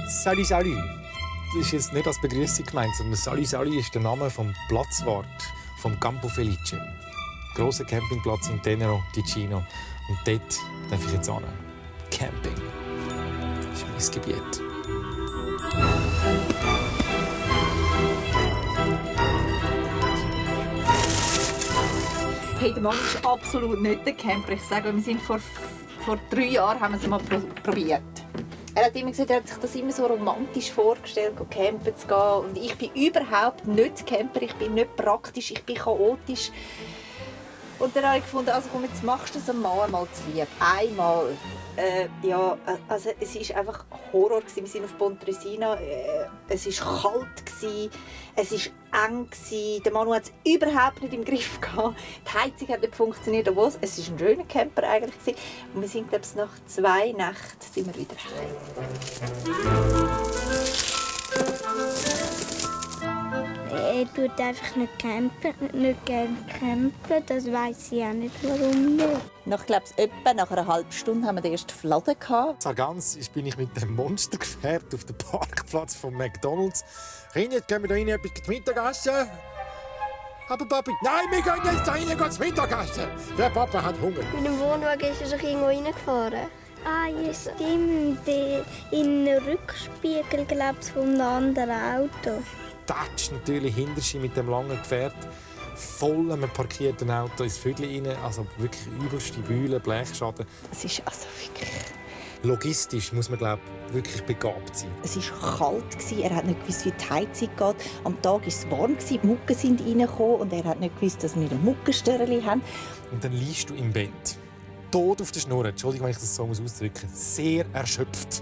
Salut, salut. Das ist jetzt nicht als Begrüßung gemeint, sondern Salut, salut ist der Name vom Platzwart vom Campo Felice. Grosser Campingplatz in Tenero, Ticino. Und dort darf ich jetzt hin. Camping. Das ist mein Gebiet. Hey, der Mann ist absolut nicht der Camper. Ich sage, wir sind vor 3 Jahren haben wir es mal probiert. Er hat immer gesagt, er hat sich das immer so romantisch vorgestellt, campen zu gehen. Und ich bin überhaupt nicht Camper, ich bin nicht praktisch, ich bin chaotisch. Und dann habe ich gefunden, also komm, jetzt machst du es einmal zu lieb. Einmal. Also es war einfach Horror. Wir sind auf Pontresina. Es war kalt. Es war eng. Der Manu hat es überhaupt nicht im Griff gehabt. Die Heizung hat nicht funktioniert. Es war ein schöner Camper eigentlich. Und wir sind, glaube ich, nach 2 Nächten sind wir wieder heim. Er tut einfach nicht gerne campen. Das weiss ich auch nicht, warum nicht. Etwa nach einer halben Stunde haben wir den ersten Fladen gehabt. Sargans bin ich mit dem Monstergefährt auf dem Parkplatz von McDonald's. Kinder, gehen wir da rein etwas zum Mittagessen? Aber Papi, nein, wir gehen jetzt da rein zum Mittagessen. Der Papa hat Hunger. Mit dem Wohnwagen ist er sich irgendwo reingefahren. Ah, ja, stimmt. In den Rückspiegel, glaube ich, von einem anderen Auto. Tatsch natürlich hinterste mit dem langen Gefährt. Voll einem parkierten Auto ins Viertel rein. Also wirklich übelste Bühlen, Blechschaden. Es ist also wirklich... Logistisch muss man, glaube ich, wirklich begabt sein. Es war kalt, er hat nicht gewusst, wie die Heizung geht. Am Tag war es warm, die Mücken sind reingekommen und er hat nicht gewusst, dass wir ein Mückenstörchen haben. Und dann liegst du im Bett. Tot auf der Schnur. Entschuldigung, wenn ich das so ausdrücken muss. Sehr erschöpft.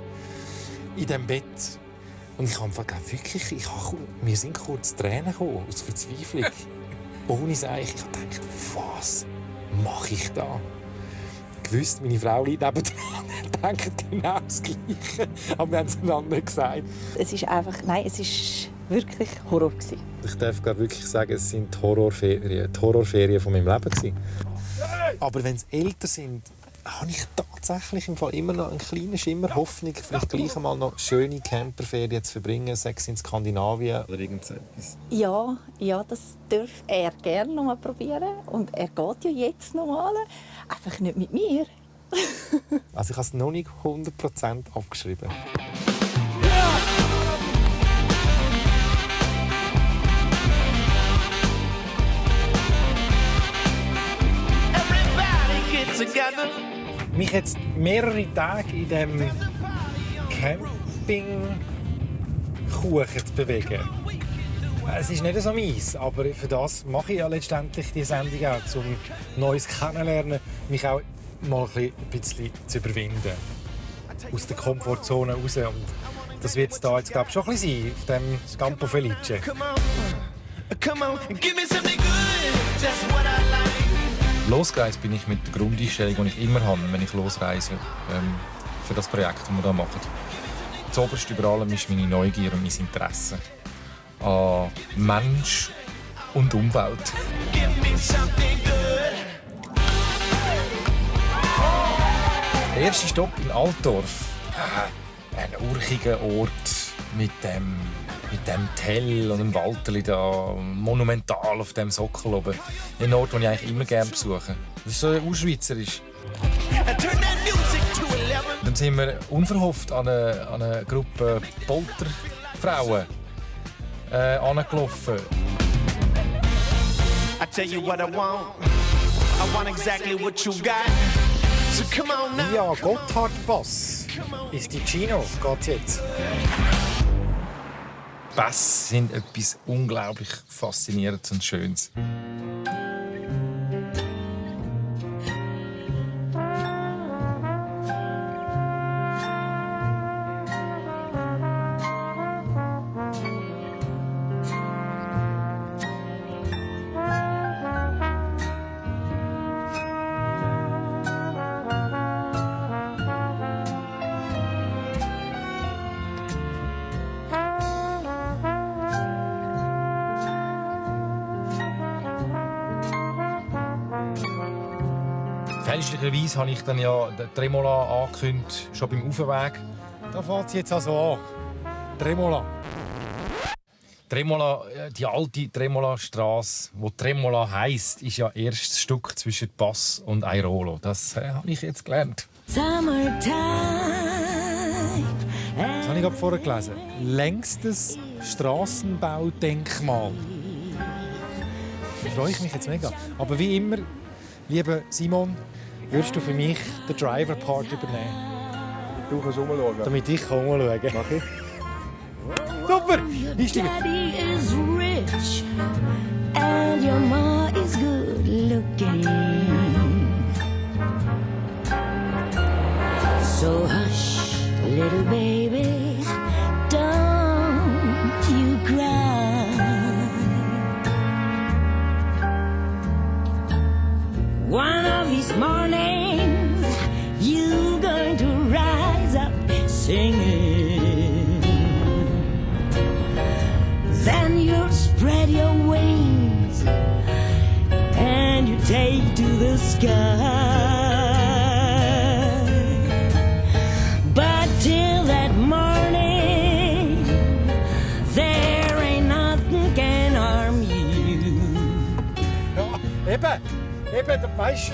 In diesem Bett. Und ich habe wirklich, mir sind kurz Tränen gekommen, aus Verzweiflung. Ohne Seich. Ich habe gedacht, was mache ich da? Gewusst, meine Frau liegt nebendran. Er denkt genau das Gleiche. Aber wir haben es einander gesagt. Es ist einfach, nein, es ist wirklich Horror gewesen. Ich darf wirklich sagen, es sind die Horrorferien von meinem Leben. Aber wenn sie älter sind, habe ich tatsächlich im Fall immer noch einen kleinen Schimmer Hoffnung, vielleicht gleich einmal noch schöne Camperferien zu verbringen, sei es in Skandinavien oder irgendetwas. Ja, das darf er gerne noch mal probieren. Und er geht ja jetzt noch mal. Einfach nicht mit mir. Also ich habe es noch nicht 100% abgeschrieben. Mich jetzt mehrere Tage in diesem Campingkuchen zu bewegen. Es ist nicht so meins, aber für das mache ich ja letztendlich die Sendung auch, um Neues kennenzulernen, mich auch mal ein bisschen zu überwinden. Aus der Komfortzone raus. Und das wird es da jetzt, glaube ich, schon ein bisschen sein, auf dem Campo Felice. Losgereist bin ich mit der Grundeinstellung, die ich immer habe, wenn ich losreise, für das Projekt, das wir hier machen. Das Oberste über allem ist meine Neugier und mein Interesse an Mensch und Umwelt. Der erste Stopp in Altdorf. Ein urchiger Ort mit dem Tell und dem Walterli da, monumental auf dem Sockel oben. Ein Ort, den ich eigentlich immer gerne besuche. Das ist so urschweizerisch. Dann sind wir unverhofft an eine Gruppe Polterfrauen angelaufen. Via Gotthardpass ins Ticino geht's jetzt. Pässe sind etwas unglaublich Faszinierendes und Schönes. Fälschlicherweise habe ich dann ja den Tremola angekündigt, schon beim Aufweg. Da fährt es jetzt also an. Tremola. Tremola, die alte Tremola-Strasse, die Tremola heisst, ist ja erst das Stück zwischen Bass und Airolo. Das habe ich jetzt gelernt. Das habe ich gerade vorher gelesen. Längstes Strassenbaudenkmal. Da freue ich mich jetzt mega. Aber wie immer, lieber Simon, würdest du für mich den Driver-Part übernehmen? Du kannst umschauen. Damit ich umschauen kann. Mach ich. Super! Einsteigen! Daddy is rich and your ma is good looking. So hush, little baby, don't you cry. One of these mornings, you're going to rise up singing. Then you'll spread your wings and you take to the sky. But till that morning, there ain't nothing can harm you. Ja, eben, du weißt,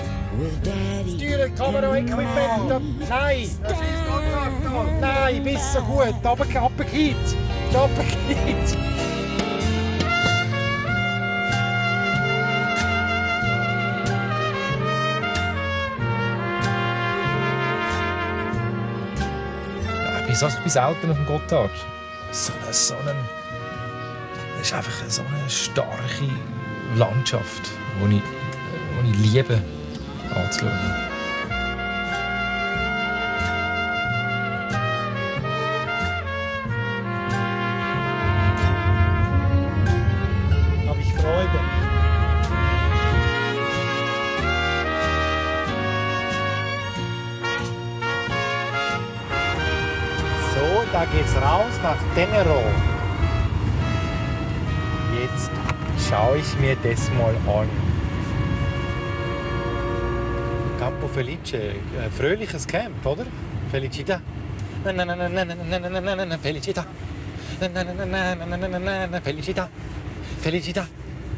das teure Kamera-Equipment. Nein! Nein, bist so gut. Runtergeht. Ich bin selten auf dem Gotthard. Das ist einfach so eine starke Landschaft, die ich liebe anzuschauen. Habe ich Freude. So, da geht's raus nach Tenero. Jetzt schaue ich mir das mal an. Campo Felice, fröhliches Camp, oder? Felicita. Felicita. Felicita. Felicita.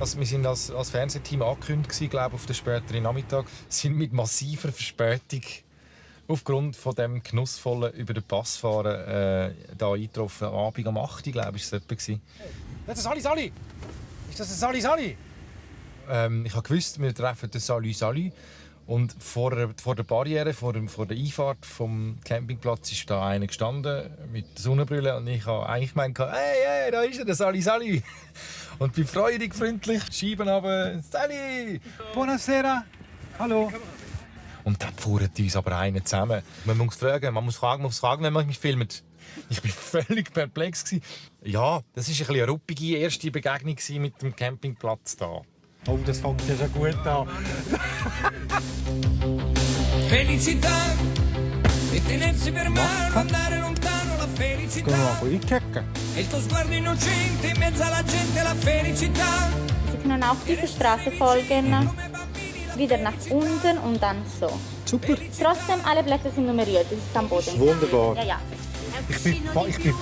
Also wir sind als Fernsehteam angekündigt, glaube auf den späteren Nachmittag. Sind mit massiver Verspätung aufgrund von dem genussvollen über den Pass fahren da eingetroffen. Am Abend um 8 Uhr, glaube ich, war es etwa. Das ist Sali! Ist das ein Sali? Ich habe gewusst, wir treffen den Sali. Und vor der Barriere, vor der Einfahrt vom Campingplatz, ist da einer gestanden mit der Sonnenbrille. Und ich habe eigentlich gemeint, hey, da ist er, der Sali. Und bin freudig, freundlich, Scheiben runter. Sali! Buonasera! Hallo! Und dann fuhren uns aber einer zusammen. Man muss fragen, wenn man mich filmt. Ich war völlig perplex. Ja, das war eine ruppige erste Begegnung mit dem Campingplatz hier. Oh, das fängt ja schon gut an. Felicità e tenersi per mano, andare lontano, la felicità. E il tuo sguardo innocente in mezzo alla gente, la felicità. Sie können auch diese Straße folgen, wieder nach unten und dann so. Super. Trotzdem, alle Blätter sind nummeriert, das ist am Boden. Wunderbar. Ja. Ich bin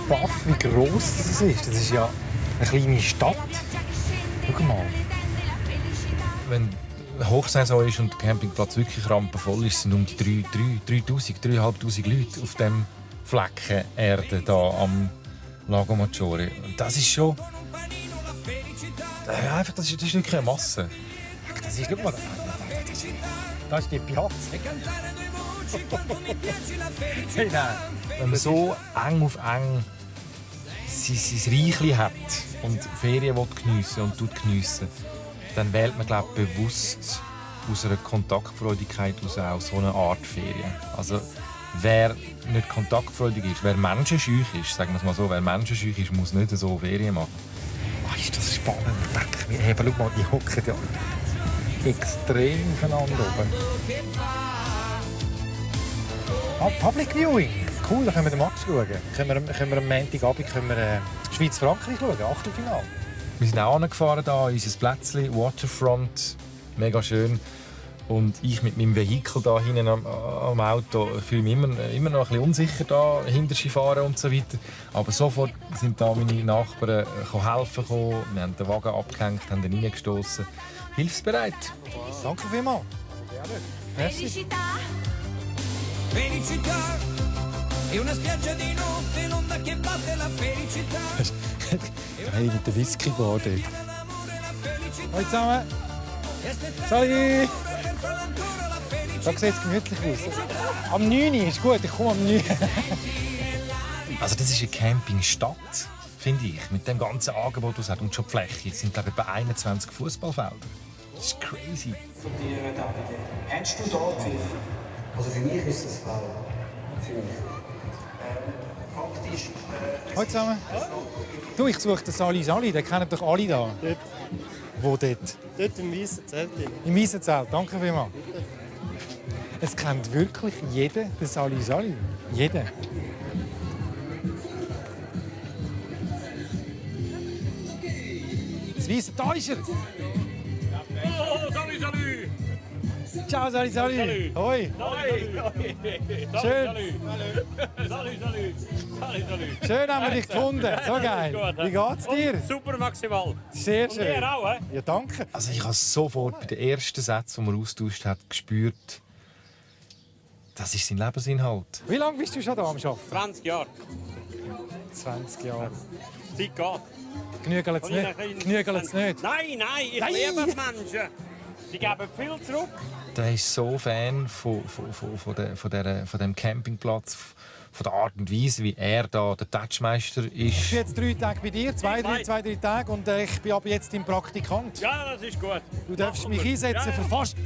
baff, wie gross das ist. Das ist ja eine kleine Stadt. Schau mal. Wenn Hochsaison ist und der Campingplatz wirklich rampenvoll ist, sind um die 3'500 Leute auf dem Flecken Erde hier am Lago Maggiore. Und das ist schon... das ist wirklich eine Masse. Das ist, guck mal, das ist die Piazza. Hey, nein. Wenn man so eng auf eng sein Reichli hat und Ferien geniessen will, dann wählt man, glaube ich, bewusst aus einer Kontaktfreudigkeit aus auch so eine Art Ferien. Also wer nicht kontaktfreudig ist, wer menschenscheu ist, sagen wir es mal so, wer menschenscheu ist, muss nicht so Ferien machen. Oh, ist das spannend. Hey, schau mal, die hocken ja extrem aufeinander oben. Public Viewing. Cool, da können wir den Match schauen. Können wir am Montagabend Schweiz-Frankreich schauen, Achtelfinale. Wir sind auch angefahren, unser Plätzchen, Waterfront, mega schön. Und ich mit meinem Vehikel da hinten am Auto fühle mich immer noch ein bisschen unsicher da, hinter sie fahren und so weiter. Aber sofort sind da meine Nachbarn helfen gekommen. Wir haben den Wagen abgehängt, haben ihn reingestossen. Hilfsbereit. Danke vielmals. Merci. Felicità è una spiaggia di notte, l'onda che batte la felicità. Hey, mit der Whisky-Bar dort. Hallo zusammen. Salut. Da sieht es gemütlich aus. Am 9 ist gut, ich komme am 9. Also das ist eine Campingstadt, finde ich, mit dem ganzen Angebot, das hat. Und schon die Fläche. Es sind, glaube ich, etwa 21 Fußballfelder. Das ist crazy. Von dir, David, hast du da gepfiffen? Also für mich ist das Foul. Für mich. Faktisch... Hallo zusammen. Du, ich suche den Sali, den kennen doch alle da. Dort. Wo dort? Dort im weißen Zelt. Im weißen Zelt, danke vielmals. Es kennt wirklich jeder den Sali. Jeder. Das weiße, da ist er! Oh, salut! Ciao, Sali! Hoi! Schön! Salut! Schön haben wir dich gefunden, so geil! Wie geht's dir? Super, maximal! Sehr schön! Und ihr auch, hä? Ja, danke! Also ich habe sofort bei den ersten Sätzen, die man austauscht hat, gespürt, das ist sein Lebensinhalt. Wie lange bist du schon da am Arbeiten? 20 Jahre. 20 Jahre. Zeit geht. Genügelt's nicht? Nein, ich liebe die Menschen. Sie geben viel zurück. Der ist so Fan von dem Campingplatz, von der Art und Weise, wie er da der Touchmeister ist. Ich bin jetzt 3 Tage bei dir, 2-3 Tage, und ich bin ab jetzt dein Praktikant. Ja, das ist gut. Du darfst mich einsetzen für fast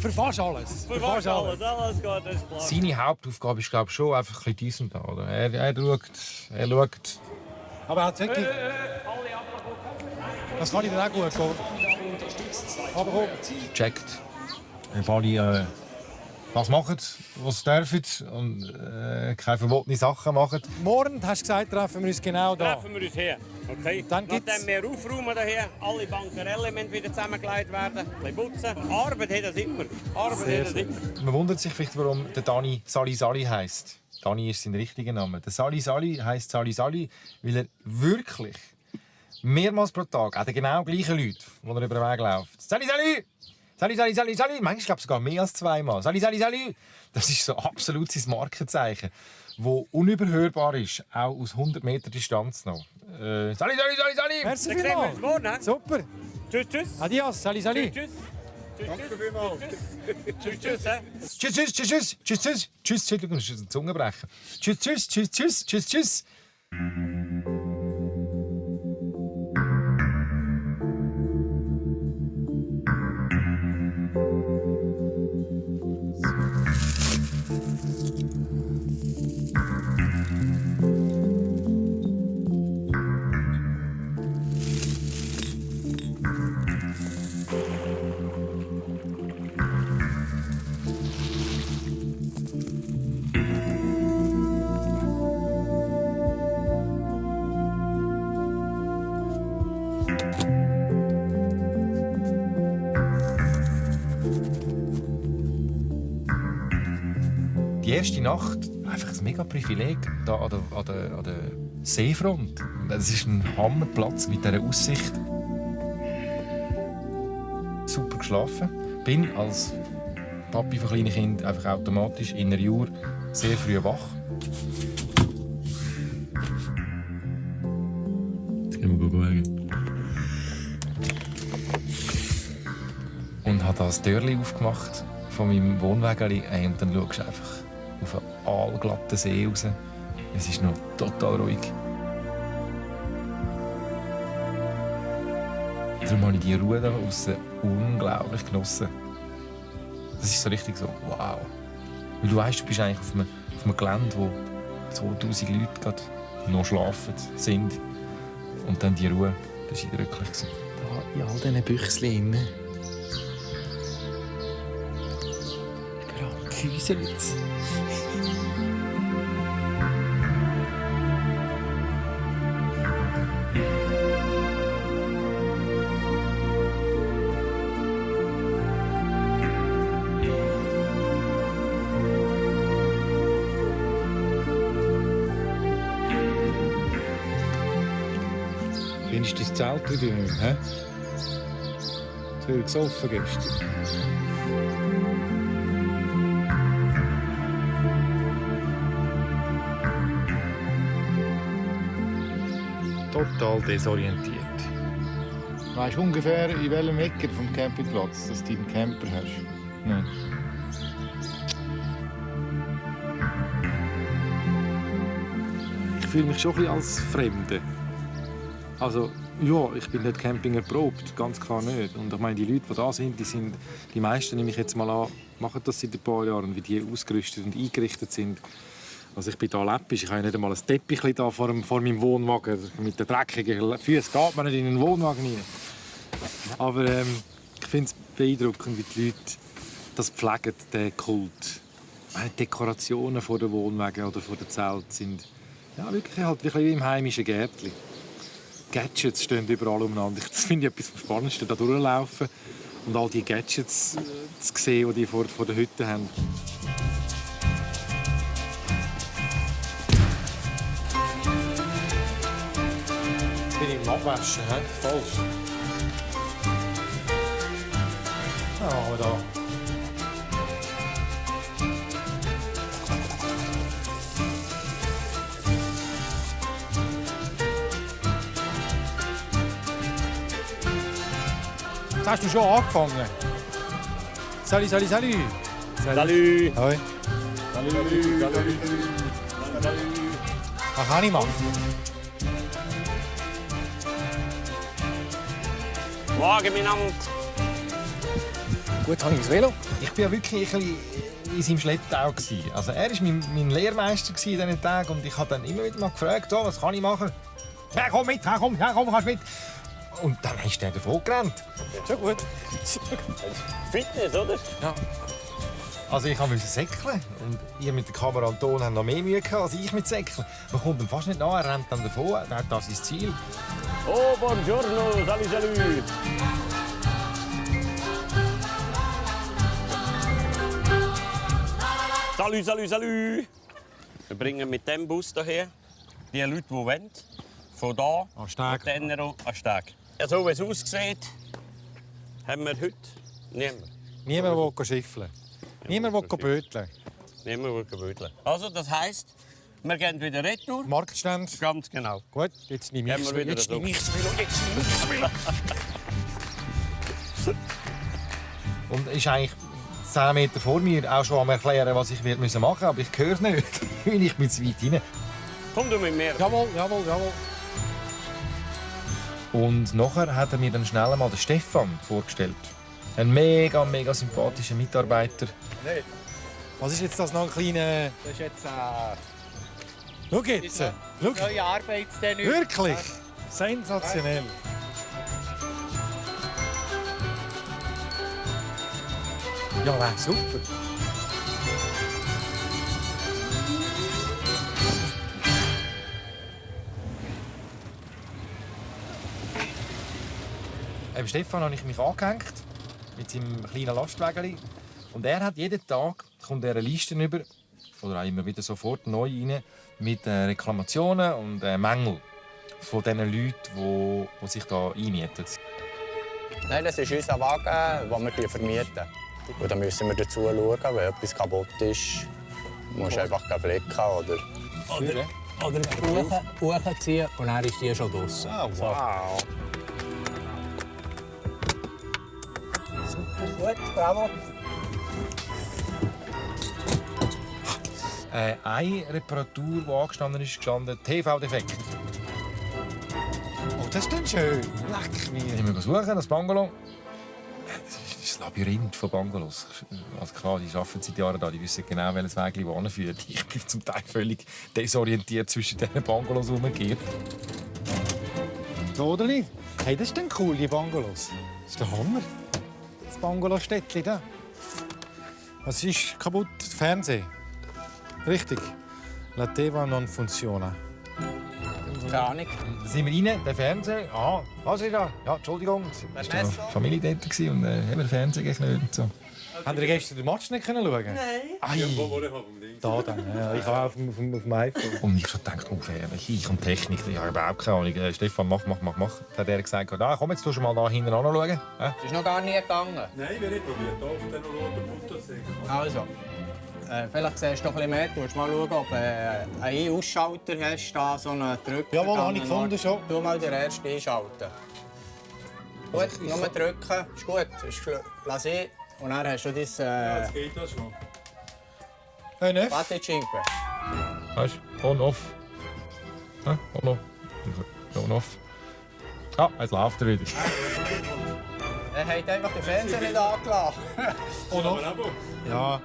alles. Für fast alles gut, das ist klar. Seine Hauptaufgabe ist, glaube ich, schon einfach ein bisschen dies und da. Oder? Er schaut. Aber er hat wirklich... Das kann ich dir auch gut gehen. Aber komm. Checkt. Wenn alle was machen, was sie dürfen und keine verbotenen Sachen machen. Morgen, hast du gesagt, treffen wir uns genau da. Treffen wir uns hier. Okay. Nachdem wir aufräumen hier, alle Bankerellen müssen wieder zusammengelegt werden, ein bisschen putzen. Arbeit hat das immer. Man wundert sich vielleicht, warum der Dani Sali heisst. Dani ist sein richtiger Name. Der Sali heisst Sali, weil er wirklich mehrmals pro Tag hat er genau gleiche Leute, die er über den Weg läuft. Sali! Manchmal glaube ich sogar mehr als 2-mal. Sali! Das ist so absolut sein Markenzeichen, das unüberhörbar ist, auch aus 100 Meter Distanz noch. Sali! Merci vielmals! Morgen, super! Tschüss! Adios, Sali! Tschüss! Danke vielmals! Tschüss! Entschuldigung, das ist ein Zungenbrecher. Tschüss! Die erste Nacht, einfach ein mega Privileg, da an der Seefront. Es ist ein Hammerplatz mit dieser Aussicht. Super geschlafen. Bin als Papi von kleinen Kindern einfach automatisch in einer Jahr sehr früh wach. Jetzt gehen wir schauen. Und habe das Türchen aufgemacht von meinem Wohnwägeli. Und dann schaust du einfach auf einen aalglatten See raus. Es ist noch total ruhig. Darum habe ich die Ruhe da draussen unglaublich genossen. Das ist so richtig so, wow. Weil du weißt, du bist eigentlich auf einem Gelände, wo 2000 Leute gerade noch schlafen sind. Und dann die Ruhe, das war eindrücklich. Da in all diesen Büchschen. Überall Füßelitz. Findest du das Zelt wieder nicht? Hä? Zu viel gesoffen gestern. Total desorientiert. Weißt du ungefähr, in welchem Ecke vom Campingplatz dass du deinen Camper hast? Nein. Ich fühle mich schon ein bisschen als Fremde. Also, ja, ich bin nicht Camping erprobt, ganz klar nicht. Und ich meine, die Leute, die da sind, die meisten, nehme ich jetzt mal an, machen das seit ein paar Jahren, wie die ausgerüstet und eingerichtet sind. Also ich bin da läppisch, ich habe nicht einmal ein Teppich da vor meinem Wohnwagen. Mit den dreckigen Füßen geht man nicht in den Wohnwagen rein. Aber ich finde es beeindruckend, wie die Leute das pflegen, den Kult. Die Dekorationen vor den Wohnwagen oder vor den Zelten sind ja, wirklich halt wie im heimischen Gärtchen. Gadgets stehen überall umeinander. Das finde ich etwas am Spannendsten, da durchlaufen und all die Gadgets zu sehen, die vor der Hütte haben. Jetzt bin ich im Abwaschen, falsch. Was machen wir da? Hast du schon angefangen? Salut. Salut! Hoi. Salut! Was kann ich machen? Morgen miteinander! Gut, habe ich das Velo. Ich war ja wirklich ein bisschen in seinem Schlepptau. Also er war mein Lehrmeister in diesen Tagen und ich habe dann immer wieder mal gefragt, oh, was kann ich machen? Ja, komm mit, komm, kannst mit. Und dann ist er davon gerannt. Schon gut. Fitness, oder? Ja. Also ich musste säckeln und ihr mit der Kamera und Ton haben noch mehr Mühe gehabt als ich mit Säckeln. Man kommt ihm fast nicht nach, er rennt dann davon, er hat das sein Ziel. Oh, buongiorno, salut! Salut! Wir bringen mit dem Bus hierher die Leute, die wollen, von da an Steg. An Steg. Ja, so wie es aussieht, haben wir heute niemanden. Niemand will schiffeln. Niemand will böteln. Niemand will böteln. Also, das heisst, wir gehen wieder retour. Marktstand. Ganz genau. Gut, jetzt nehme ich das Velo. Jetzt nehme ich das Velo. Und ist eigentlich 10 Meter vor mir auch schon am erklären, was ich machen müssen, aber ich höre es nicht. Ich bin zu weit rein. Komm du mit mir. Jawohl. Und nachher hat er mir dann schnell einmal den Stefan vorgestellt. Ein mega sympathischer Mitarbeiter. Nein. Was ist jetzt das noch ein kleiner... Das ist jetzt Schau jetzt. Schau. neue Arbeitstenue. Wirklich? Sensationell. Ja, super. Stefan habe ich mich angehängt mit seinem kleinen Lastwagen. Und er hat jeden Tag kommt er eine Liste über, oder auch immer wieder sofort neu rein, mit Reklamationen und Mängeln von den Leuten, die sich hier einmieten. Nein, das ist unser Wagen, den wir vermieten. Und dann müssen wir dazu schauen, wenn etwas kaputt ist, musst du einfach flicken oder hochziehen und dann ist die schon draussen. Oh, wow. Gut, bravo. Eine Reparatur, die angestanden ist, TV-Defekt. Oh, das ist dann schön. Leck mir. Ich muss suchen, das Bungalow. Das ist das Labyrinth von Bungalows. Also klar, die arbeiten seit Jahren da, die wissen genau, welches Weg hinführt. Ich bin zum Teil völlig desorientiert zwischen diesen Bungalows herumgeirrt. So, oder nicht? Hey, das ist dann cool, die Bungalows. Das ist der Hammer. Das Bungalow-Städtchen da. Was ist kaputt? Der Fernseher. Richtig. La TV non funziona. Keine Ahnung. Da sind wir rein, der Fernseher. Ah, was ist da? Ja, Entschuldigung. Es war die Familie dort und haben den Fernseher geknallt und so. Habt ihr gestern den Match nicht schauen können? Nein. Ai. Ja, wo ich vom Ding. Da dann, ja. Ich habe auf dem iPhone. Und ich habe gedacht, ich und Technik, ich habe überhaupt keine Ahnung. Stefan, mach. Dann hat er gesagt, komm, jetzt tust du mal da hinten anschauen. Das ist noch gar nie gegangen. Nein, wir haben nicht probiert. Hier auf den Motorcycle. Also, vielleicht siehst du noch ein bisschen mehr. Du musst mal schauen, ob du einen Ausschalter hast, da so einen Drücker. Jawohl, habe ich gefunden schon. Tu mal den ersten einschalten. Gut, nur drücken. Ist gut. Lass ihn. Und dann hast du dein... Jetzt geht das schon. On-off. Warte, Schinken. Weißt du? On-off. On-off. On-off. Ah, jetzt läuft er wieder. Er hat einfach den Fernseher nicht angelassen. On-off? Ja.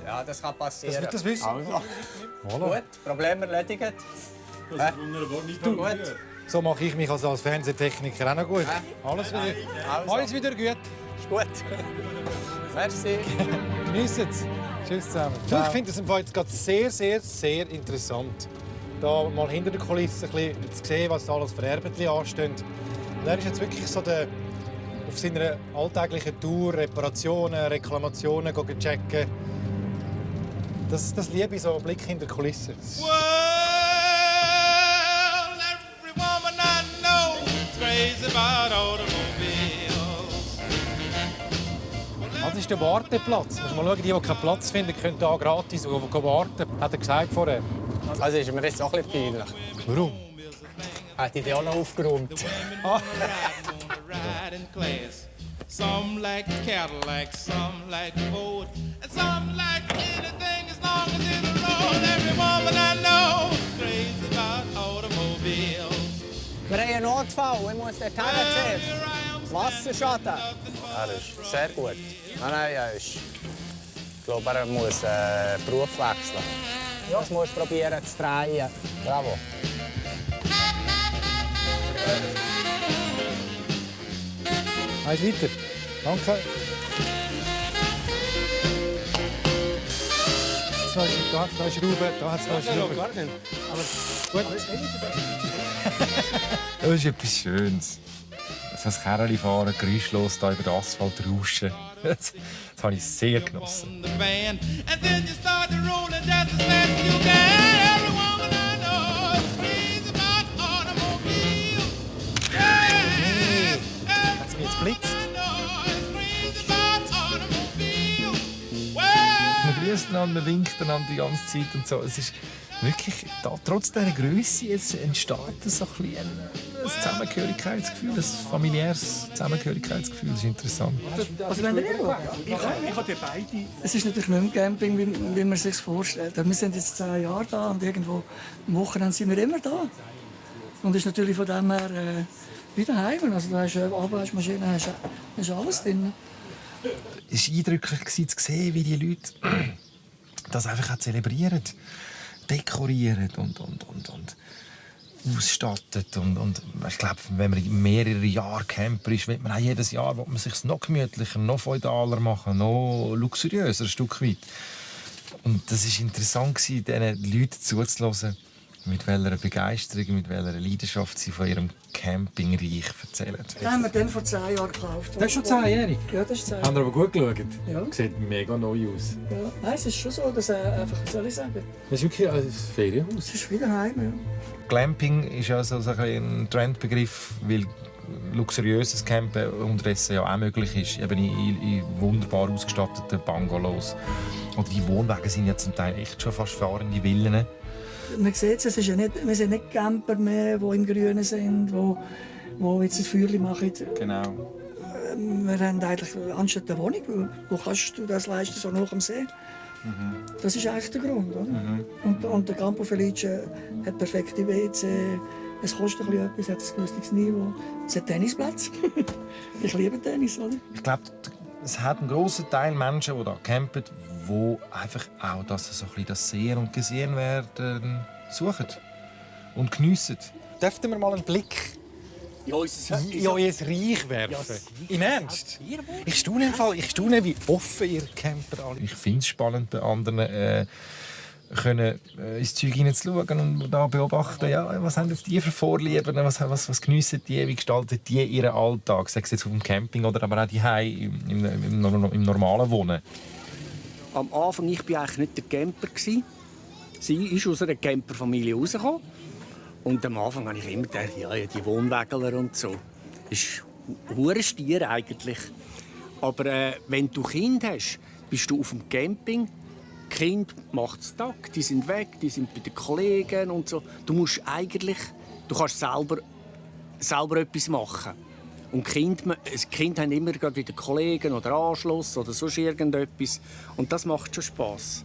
Ja, das kann passieren. Das wird das wissen. Also. Voilà. Gut, Problem erledigt. Das ist wunderbar. Nicht gut. So mache ich mich als Fernsehtechniker auch noch gut. Alles wieder gut. Ist gut. Merci. Geniessen es. Tschüss zusammen. Ich finde es im Fall jetzt gerade sehr, sehr, sehr interessant, da mal hinter der Kulisse ein bisschen zu sehen, was da alles für Erbetli anstehen. Und er ist jetzt wirklich so auf seiner alltäglichen Tour Reparationen, Reklamationen checken. Das liebe ich, so einen Blick hinter die Kulisse. Well, every woman I know is crazy about automobiles. Das ist der Warteplatz. Musst mal schauen, die keinen Platz finden, können hier gratis warten. Hat er gesagt vorher. Also ist mir jetzt auch ein bisschen peinlich. Warum? Hätte ich die auch noch aufgeräumt. Some like Cadillac, some like Ford, and some like anything as long as it's a road. Every woman I know is crazy about automobiles. Wir haben einen Notfall, ich muss dort hin. Wasserschaden. Er ist sehr gut. Nein, ich glaube, er muss Beruf wechseln. Ja, das musst du probieren zu drehen. Bravo. Eins weiter. Danke. Da hat es neue Schrauben, da hat es neue Schrauben. Aber gut. Das ist etwas Schönes. So ein Kerli fahren, geräuschlos da über den Asphalt rauschen. Das habe ich sehr genossen. Hat es mich jetzt blitzt? Man grüßt einander, man winkt einander die ganze Zeit und so. Es ist wirklich, trotz dieser Größe entsteht so ein Zusammengehörigkeitsgefühl, ein familiäres Zusammengehörigkeitsgefühl. Das ist interessant. Also wenn ich habe beide. Es ist natürlich nicht mehr Camping, wie man es sich vorstellt. Wir sind jetzt 10 Jahre da und irgendwo am Wochenende sind wir immer da. Und es ist natürlich von dem her wieder heim. Also da hast du Abwaschmaschine, hast alles drin. Es war eindrücklich zu sehen, wie die Leute das einfach auch zelebrieren, dekorieren und ausstattet. Und ich glaube, wenn man mehrere Jahre Camper ist, will man auch jedes Jahr sich noch gemütlicher, noch feudaler machen, noch luxuriöser ein Stück weit. Und das war interessant, diesen Leuten zuzuhören, mit welcher Begeisterung, mit welcher Leidenschaft sie von ihrem Campingreich erzählen. Den haben wir dann vor 10 Jahren gekauft. Das ist schon 10-jährig? Ja, das ist 10 Jahre. Haben Sie aber gut geschaut? Ja. Sieht mega neu aus. Ja. Nein, es ist schon so, dass einfach, was soll ich sagen? Das ist wirklich ein Ferienhaus. Es ist wieder heim, ja. Glamping ist ja so ein Trendbegriff, weil luxuriöses Campen unterdessen ja auch möglich ist, eben in wunderbar ausgestatteten Bungalows. Und die Wohnwagen sind ja zum Teil echt schon fast fahrende Villen. Man sieht es, wir sind nicht Camper mehr, die im Grünen sind, die jetzt ein Feuerchen machen. Genau. Wir haben eigentlich anstatt eine Wohnung, wo kannst du das leisten, so nach dem See? Mhm. Das ist eigentlich der Grund. Oder? Mhm. Und der Campo Felice hat perfekte WC, es kostet ein bisschen etwas, hat ein günstiges Niveau, es hat Tennisplätze. Ich liebe Tennis. Oder? Ich glaube, es hat einen grossen Teil Menschen, die hier campen, die einfach auch das Sehen und Gesehen werden suchen und geniessen. Dürften wir mal einen Blick in euer Reich werfen? Ja, im Ernst? Ich staune, wie offen ihr Camper alle. Ich finde es spannend, bei anderen ins Zeug hineinzuschauen und da beobachten, ja, was haben die für Vorlieben, was geniessen die, wie gestalten die ihren Alltag, sei es jetzt auf dem Camping oder aber auch daheim im normalen Wohnen. Am Anfang war ich eigentlich nicht der Camper. Sie ist aus einer Camperfamilie rausgekommen. Und am Anfang habe ich immer gedacht, ja, die Wohnwägler und so. Das ist ein Stier eigentlich. Aber wenn du Kinder hast, bist du auf dem Camping. Die Kinder machen es Tag, die sind weg, die sind bei den Kollegen und so. Du kannst selber etwas machen. Und die Kinder haben immer wieder Kollegen oder Anschluss oder sonst irgendetwas. Und das macht schon Spass.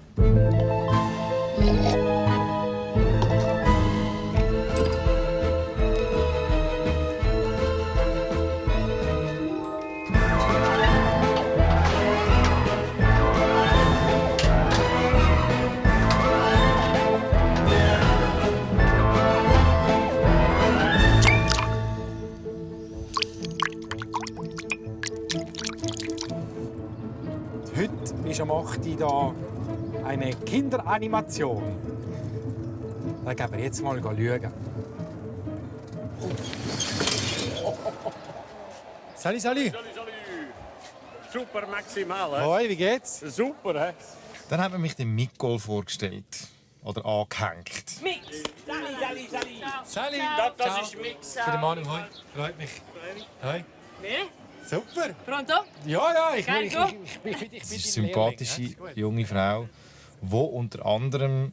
Heute ist am 8. Uhr hier eine Kinderanimation. Da gehen wir jetzt mal schauen. Salut, salut. Super maximal, hä? Hoi, wie geht's? Super, hä? Dann hat man mich den Mikol vorgestellt. Oder angehängt. Mix! Sali. Salut! Das ist Mix. Für den Manu, hoi. Freut mich. Hoi. Bene? Super! Pronto? Ja, ich Carico? bin eine sympathische junge Frau, die unter anderem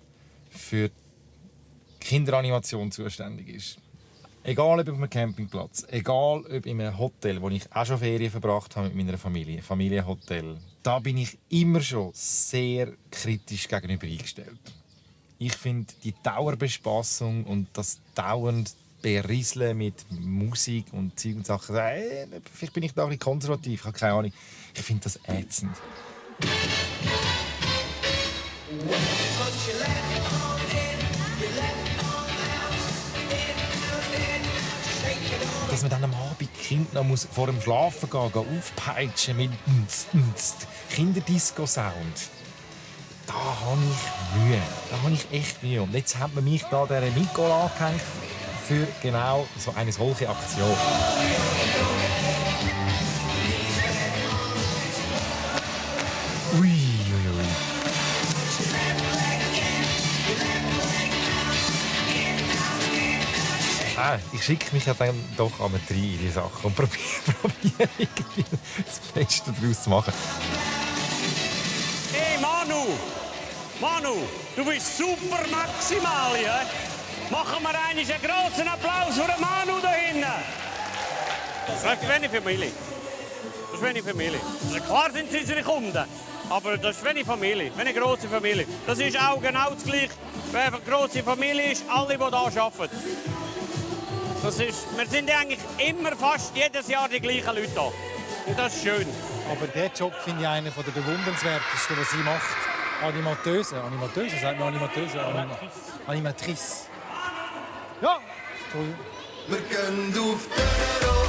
für die Kinderanimation zuständig ist. Egal ob auf einem Campingplatz, egal ob in einem Hotel, wo ich auch schon Ferien verbracht habe mit meiner Familie, Familienhotel, da bin ich immer schon sehr kritisch gegenüber eingestellt. Ich finde die Dauerbespassung und das dauernd Berieseln mit Musik und Zeug und Sachen, vielleicht bin ich da ein bisschen konservativ, ich habe keine Ahnung. Ich finde das ätzend. Dass man dann am Abend die Kinder noch vor dem Schlafen gehen aufpeitschen mit Kinderdisco-Sound. Da habe ich Mühe. Da habe ich echt Mühe. Und jetzt hat man mich da der Nicole angehängt für genau so eine solche Aktion. Ui. Ich schicke mich ja dann doch einmal rein in die Sache und probiere irgendwie das Beste daraus zu machen. Hey Manu, du bist super maximal, ja? Machen wir einen grossen Applaus für den Manu da hinten. Das ist wenig Familie. Also klar sind sie unsere Kunden, aber das ist wenig Familie, eine grosse Familie. Das ist auch genau das Gleiche, wenn eine grosse Familie ist, alle, die hier arbeiten. Wir sind eigentlich immer fast jedes Jahr die gleichen Leute da. Und das ist schön. Aber diesen Job finde ich einen der bewundernswertesten, was sie macht. Animateuse, sagt man Animateuse? Animatrice. Ja, toll. Wir gehen auf Tenero,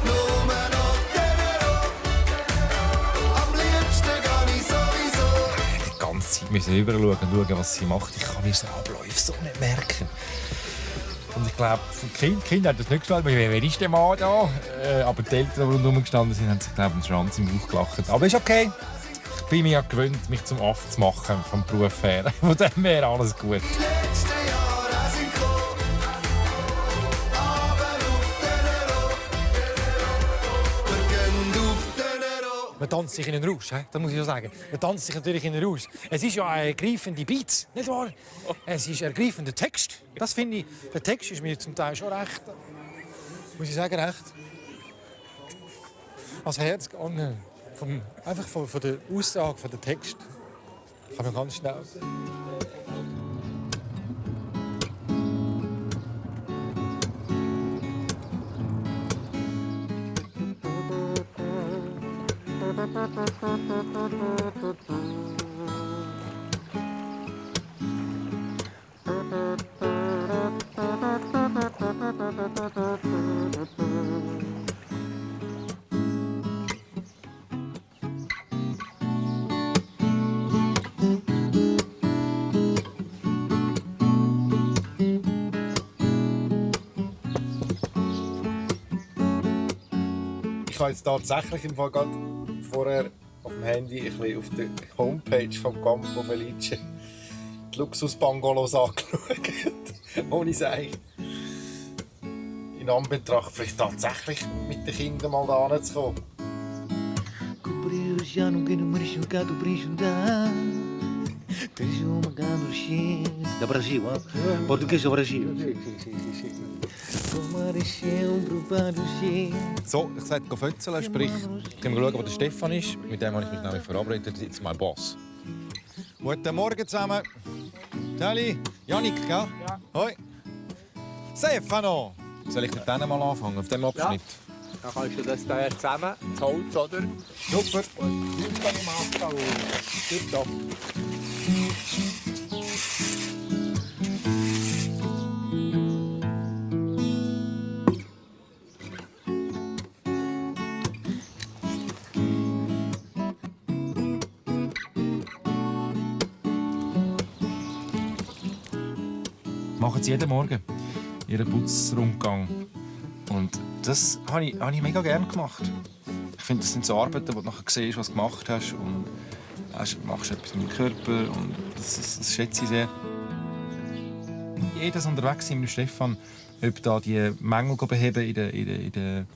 nur noch Tenero. Am liebsten gehe ich sowieso. Die ganze Zeit müssen wir schauen, was sie macht. Ich kann mir so Abläufe so nicht merken. Und ich glaube, die Kinder haben das nicht gestellt, wer ist der Mann da? Aber die Eltern, die rundherum gestanden sind, haben sich, glaube ich, einen Schwanz im Bauch gelacht. Aber ist okay. Ich bin mir ja gewöhnt, mich zum Affen zu machen, vom Beruf her. Von dem her alles gut. Man tanzt sich in den Rausch, das muss ich so sagen. Man tanzt sich natürlich in den Rausch. Es ist ja ein ergreifender Beat, nicht wahr? Es ist ein ergreifender Text. Das finde ich, der Text ist mir zum Teil schon recht, muss ich sagen, recht ans Herz gegangen. Einfach von der Aussage, von der Text. Kann man ganz schnell. Ich habe jetzt tatsächlich im Fall gerade vorher auf dem Handy ein bisschen auf der Homepage vom Campo Felice die Luxus-Bungalows angeschaut. Ohne Seich. In Anbetracht, vielleicht tatsächlich mit den Kindern mal da hinzukommen. Da Brasil, Português do Brasil. So, ich sollte fötzeln, sprich, können wir schauen, wo der Stefan ist. Mit dem habe ich mich nämlich verabredet. Jetzt mein Boss. Guten Morgen zusammen. Sally, Janik, gell? Ja. Hoi. Stefano! Soll ich mit denen mal anfangen, auf dem Abschnitt? Ja. Dann kannst du das hier zusammen, das Holz, oder? Super. Tipptopp. Machen sie jeden Morgen ihren Putzrundgang. Und das habe ich mega gerne gemacht. Ich finde, das sind so Arbeiten, wo du nachher siehst, was du gemacht hast. Und du machst etwas mit dem Körper. Und das schätze ich sehr. Jedes unterwegs mit Stefan, ob da die Mängel beheben in den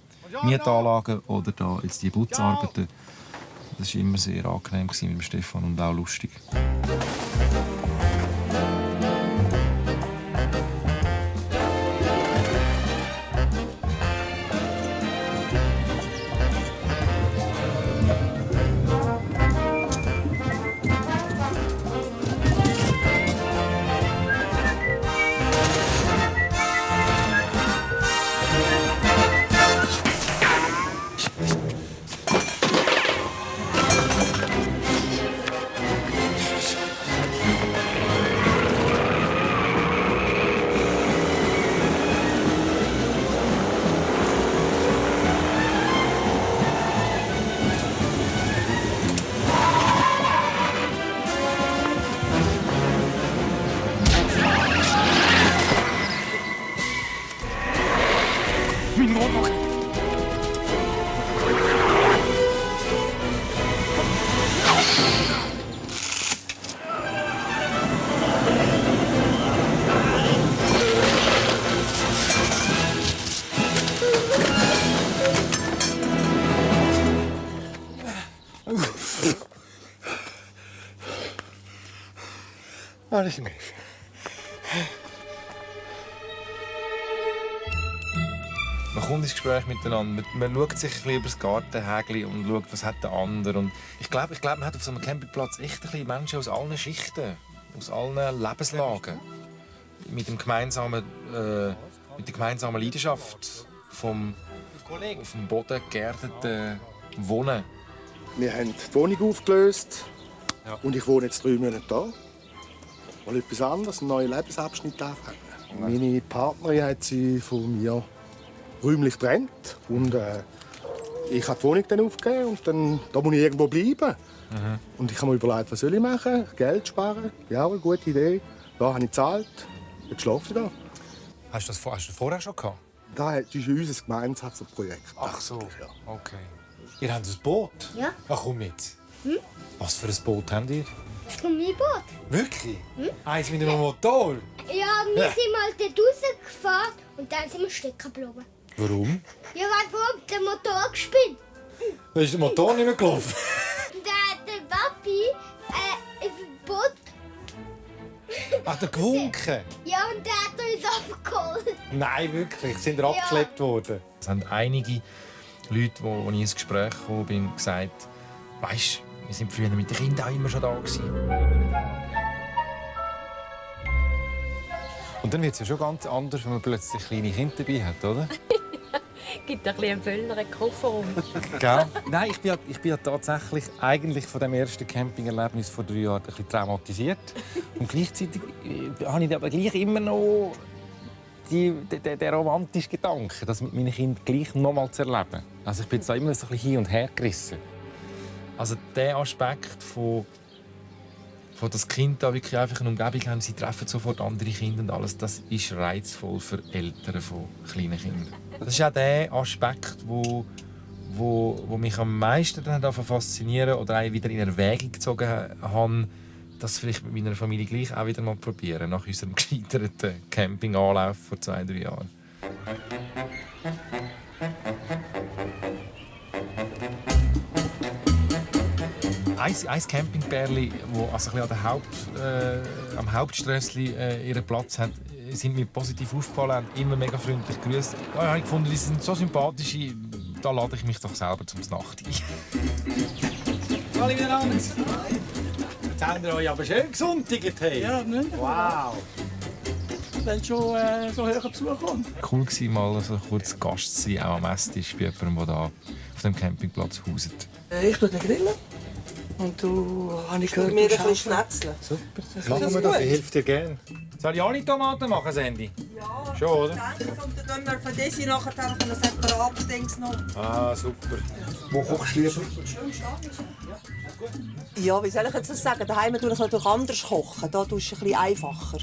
Mietanlagen oder da jetzt die Putzarbeiten. Das war immer sehr angenehm mit dem Stefan und auch lustig. Alles im Griff. Man kommt ins Gespräch miteinander. Man schaut sich ein bisschen über das Gartenhägli und schaut, was hat der andere. Und ich glaube, man hat auf so einem Campingplatz echt ein bisschen Menschen aus allen Schichten, aus allen Lebenslagen. Mit der gemeinsamen Leidenschaft vom auf dem Boden geerdeten Wohnen. Wir haben die Wohnung aufgelöst und ich wohne jetzt 3 Monate da. Mal etwas anderes, einen neuen Lebensabschnitt anfangen. Meine Partnerin hat sie von mir räumlich getrennt und ich habe die Wohnung dann aufgegeben und dann da muss ich irgendwo bleiben. Und ich habe mir überlegt, was soll ich machen? Geld sparen? Ja, eine gute Idee. Da habe ich gezahlt. Jetzt schlafe ich da. Hast du das vorher schon gehabt? Das ist unser gemeinsames Projekt. Ach so, okay. Ihr habt ein Boot? Ja. Ach, komm mit. Was für ein Boot habt ihr? Ein Gummiboot. Wirklich? Eins mit einem Motor? Ja, wir sind mal dort rausgefahren und dann sind wir stecken geblieben. Warum? Ja, weil vor allem der Motor gespinnt. Da ist der Motor nicht mehr gelaufen. Und der Papi ist im Boot. Ach, der gewunken? Ja, und der hat uns abgeholt. Nein, wirklich. Sind ihr abgeschleppt worden? Es haben einige Leute, wo ich ins Gespräch gekommen bin, gesagt, weisst, wir sind früher mit den Kindern auch immer schon da gewesen. Und dann wird es ja schon ganz anders, wenn man plötzlich kleine Kinder dabei hat, oder? Gibt ein bisschen einen volleren Kofferraum. Gell? Nein, ich bin ja tatsächlich eigentlich von dem ersten Campingerlebnis vor 3 Jahren ein bisschen traumatisiert. Und gleichzeitig habe ich aber gleich immer noch den romantischen Gedanken, das mit meinen Kindern gleich noch mal zu erleben. Also ich bin jetzt da immer so ein bisschen hin und her gerissen. Also der Aspekt von das Kind da wirklich einfach eine Umgebung haben, sie treffen sofort andere Kinder und alles, das ist reizvoll für Eltern von kleinen Kindern. Das ist auch der Aspekt, wo mich am meisten dann faszinieren oder auch wieder in Erwägung gezogen haben, das vielleicht mit meiner Familie gleich auch wieder mal probieren, nach unserem gescheiterten Campinganlauf vor 2-3 Jahren. Ein Campingbärli, das also am Hauptströssli ihren Platz hat, sind mir positiv aufgefallen, haben immer mega freundlich gegrüßt. Ja, ich habe gefunden, die sind so sympathisch, da lade ich mich doch selber zum Nacht ein. Hallo miteinander. Jetzt haben wir euch aber schön gesundtigt. Ja, nicht? Wow. Wenn schon so hoch Besuch kommt. Cool war mal so kurz Gast zu sein, auch am Esstisch bei jemandem, der da auf dem Campingplatz hauset. Ich tue den grillen. Und du, habe ich gehört, mir ein bisschen schnetzeln. Super. Machen wir das, ich helfe dir gerne. Soll ich alle Tomaten machen, Sandy? Ja. Schon, oder? Und dann tun wir von diesem nachher von einem separaten Dings noch. Ah, super. Wo kochst du lieber? Ja, wie soll ich jetzt das sagen? Daheim tue ich natürlich anders kochen. Da tust du ein bisschen einfacher.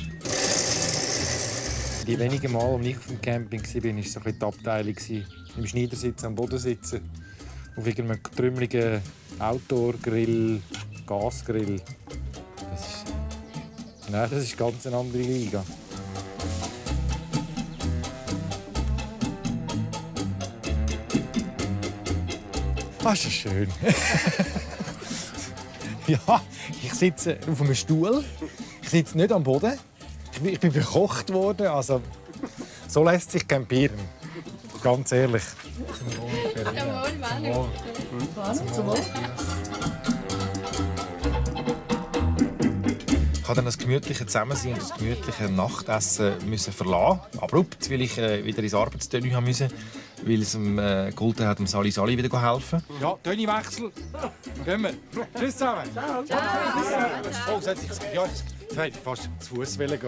Die wenigen Mal, als ich auf dem Camping war, war so die Abteilung. Im Schneidersitz, am Boden sitzen. Auf irgendeinem trümmeligen Outdoor-Grill, Gasgrill. Das ist ganz eine andere Liga. Das ist schön. Ja, ich sitze auf einem Stuhl. Ich sitze nicht am Boden. Ich bin bekocht worden. Also, so lässt sich campieren. Ganz ehrlich. Ich musste dann das gemütliche Zusammensein und das gemütliche Nachtessen verlassen. Abrupt, weil ich wieder ins Arbeitstönü musste, weil es geholfen hat, Sali wieder helfen. Ja, Tönniwechsel. Gehen wir. Tschüss zusammen. Ciao. Oh, jetzt hätte ich fast zu Fuß gehen.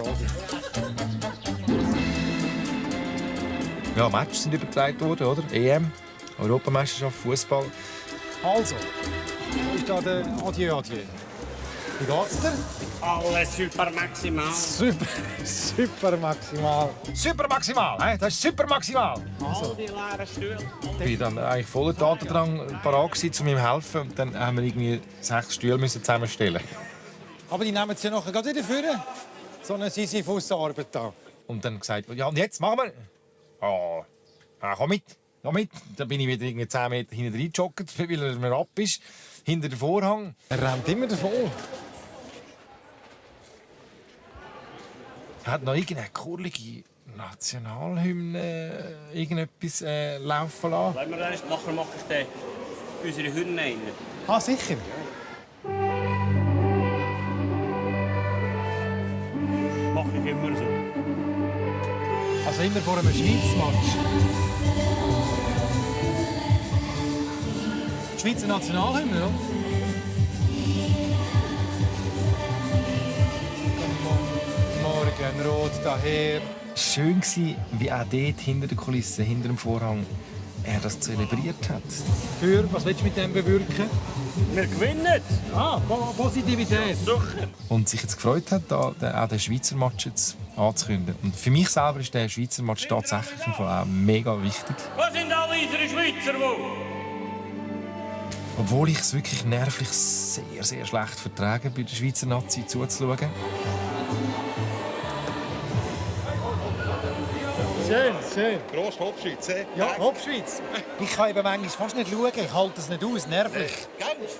Ja, Matches sind übertragen worden, oder? EM, Europameisterschaft, Fußball. Also, ist da der Adieu. Wie geht's dir? Alles super maximal. Super maximal. Super maximal, das ist super maximal. All die leeren Stühle. Ich war dann eigentlich voller Tatendrang parat, um ihm zu helfen. Und dann haben wir irgendwie 6 Stühle zusammenstellen. Aber die nehmen sie ja nachher gerade wieder vor. So eine Sisyphus-Arbeit da. Und dann gesagt, ja, und jetzt machen wir. Oh, komm mit. Dann bin ich wieder irgendwie 10 Meter hinten reingejoggt, weil er mir ab ist. Hinter dem Vorhang. Er rennt immer davon. Er hat noch irgendeine kurlige Nationalhymne irgendetwas laufen lassen. Lass mir das, nachher mache ich den unsere Hymne rein. Ah, sicher? Mache ich immer so. Also immer vor einem Schweiz-Match. Die Schweizer Nationalhymne, oder? Morgen rot daher. Schön war, wie auch dort hinter der Kulisse, hinter dem Vorhang, er das zelebriert hat. Was willst du mit dem bewirken? Wir gewinnen! Ah, Positivität. Sicher. Und sich jetzt gefreut hat, auch den Schweizer Match jetzt anzukündigen. Und für mich selber ist der Schweizer Match tatsächlich auch mega wichtig. Was sind alle unsere Schweizer, Obwohl ich es wirklich nervlich sehr, sehr schlecht vertrage, bei der Schweizer Nazi zuzuschauen. Schön. Gross Hauptschweiz, eh? Ja, Hauptschweiz. Ich kann eben manchmal fast nicht schauen. Ich halte es nicht aus, nervlich.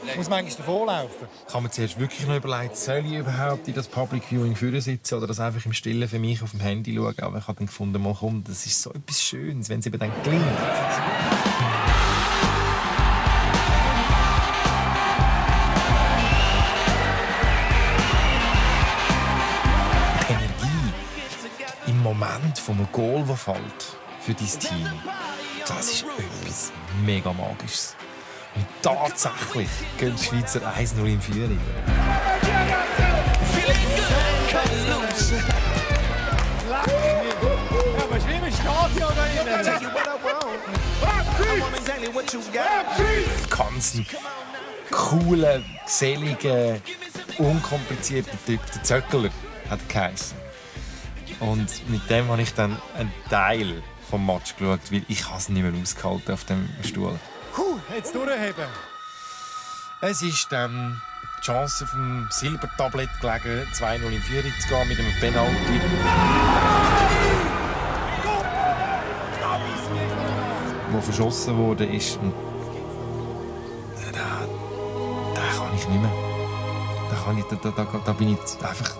Ich muss manchmal davonlaufen. Ich habe mir zuerst wirklich noch überlegt, soll ich überhaupt in das Public Viewing vorne sitzen oder das einfach im Stillen für mich auf dem Handy schauen. Aber ich habe dann gefunden, mal komm, das ist so etwas Schönes, wenn es eben dann gelingt. Im Moment vom Goal, das fällt für dein Team, das ist etwas mega Magisches. Und tatsächlich gehen die Schweizer 1-0 in Führung. Aber es ist wie im Stadion da Ganz ein cooler, geselliger, unkomplizierter Typ. Der Zöckler hat er geheißen. Und mit dem habe ich dann einen Teil vom Match geschaut, weil ich es nicht mehr ausgehalten auf dem Stuhl. Jetzt durchheben. Es war die Chance auf dem Silbertablett gelegen, 2-0 in Führung zu gehen mit einem Penalty. Wo verschossen wurde ist. Und da kann ich nicht mehr. Da bin ich einfach.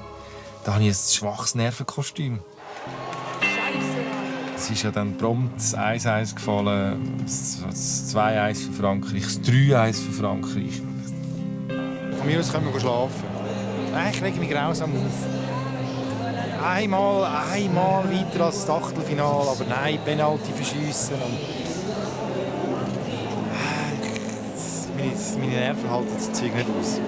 Da habe ich ein schwaches Nervenkostüm. Es ist ja dann prompt das 1-1 gefallen, das 2-1 für Frankreich, das 3-1 für Frankreich. Von mir aus können wir schlafen. Nein, ich rege mich grausam auf. Einmal weiter als das Achtelfinale, aber nein, Penalty verschiessen. Meine Nerven halten das Zeug nicht aus.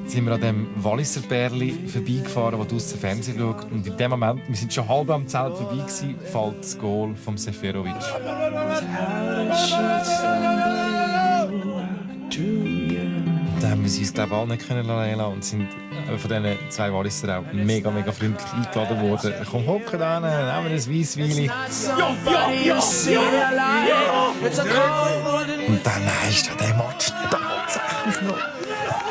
Jetzt sind wir an dem Walliser Bärli vorbeigefahren, das aus dem Fernsehen schaut. Und in dem Moment, wir sind schon halb am Zelt vorbei, fällt das Goal von Seferovic. Da haben wir sie uns, glaube ich, alle nicht lassen und sind von diesen 2 Walliser auch mega freundlich eingeladen worden. Komm, hocken da, nehmen wir ein Weissweili. Und dann ist der Match tatsächlich noch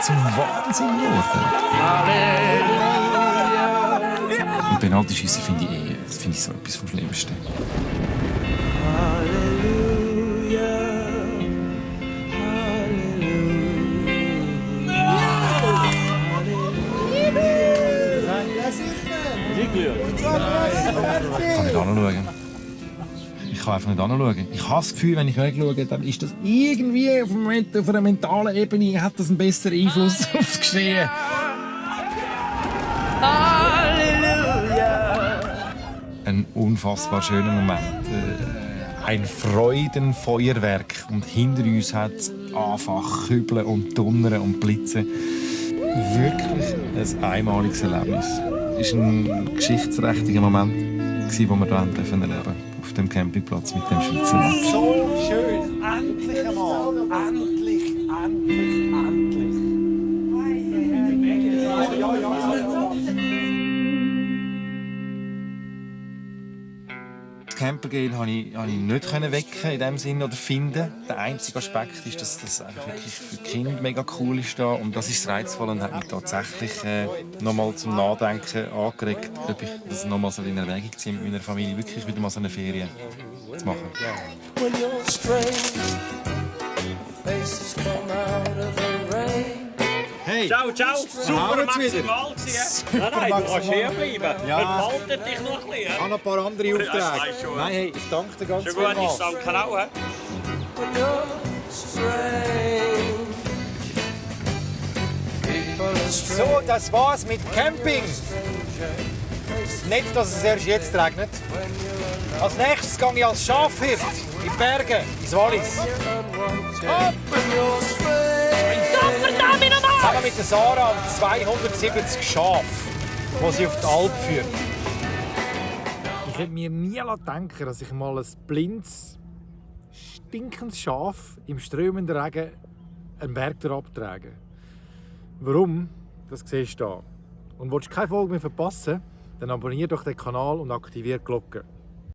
zum Wahnsinn geworden. Und Penaltyschüsse finde ich so etwas vom Schlimmsten. Ich kann nicht anschauen. Ich kann einfach nicht anschauen. Ich habe das Gefühl, wenn ich wegschaue, dann ist das irgendwie auf einer mentalen Ebene hat das einen besseren Einfluss auf das Geschehen. Ein unfassbar schöner Moment. Ein Freudenfeuerwerk. Und hinter uns hat es angefangen zu kübeln und donnern und blitzen. Wirklich ein einmaliges Erlebnis. Es war ein geschichtsträchtiger Moment, den wir hier erleben durften. Auf dem Campingplatz mit dem Schweizer Match. So schön! Endlich einmal! Endlich! Camper gehen konnte ich nicht wecken in dem Sinne oder finden. Der einzige Aspekt ist, dass das wirklich für die Kinder mega cool ist da. Und das ist das Reizvolle und hat mich tatsächlich nochmal zum Nachdenken angeregt, ob ich das nochmal so in Erwägung ziehe, mit meiner Familie wirklich wieder mal so eine Ferien zu machen. Hey! Ciao! Super maximal gewesen. Nein, du kannst hier bleiben. Ja. Entfaltet dich noch ein bisschen. Ich habe noch ein paar andere Aufträge. Nein, hey, ich danke dir ganz vielmals. Schon gut, ich danke auch. So, das war's mit Camping. Nicht, dass es erst jetzt regnet. Als nächstes gehe ich als Schafhirt in die Berge, ins Wallis. Zusammen mit der Sarah und 270 Schafen, die sie auf die Alp führt. Ich hätte mir nie denken, dass ich mal ein blindes, stinkendes Schaf im strömenden Regen einen Berg abtrage. Warum? Das siehst du hier. Und willst du keine Folge mehr verpassen, dann abonniere doch den Kanal und aktiviere die Glocke.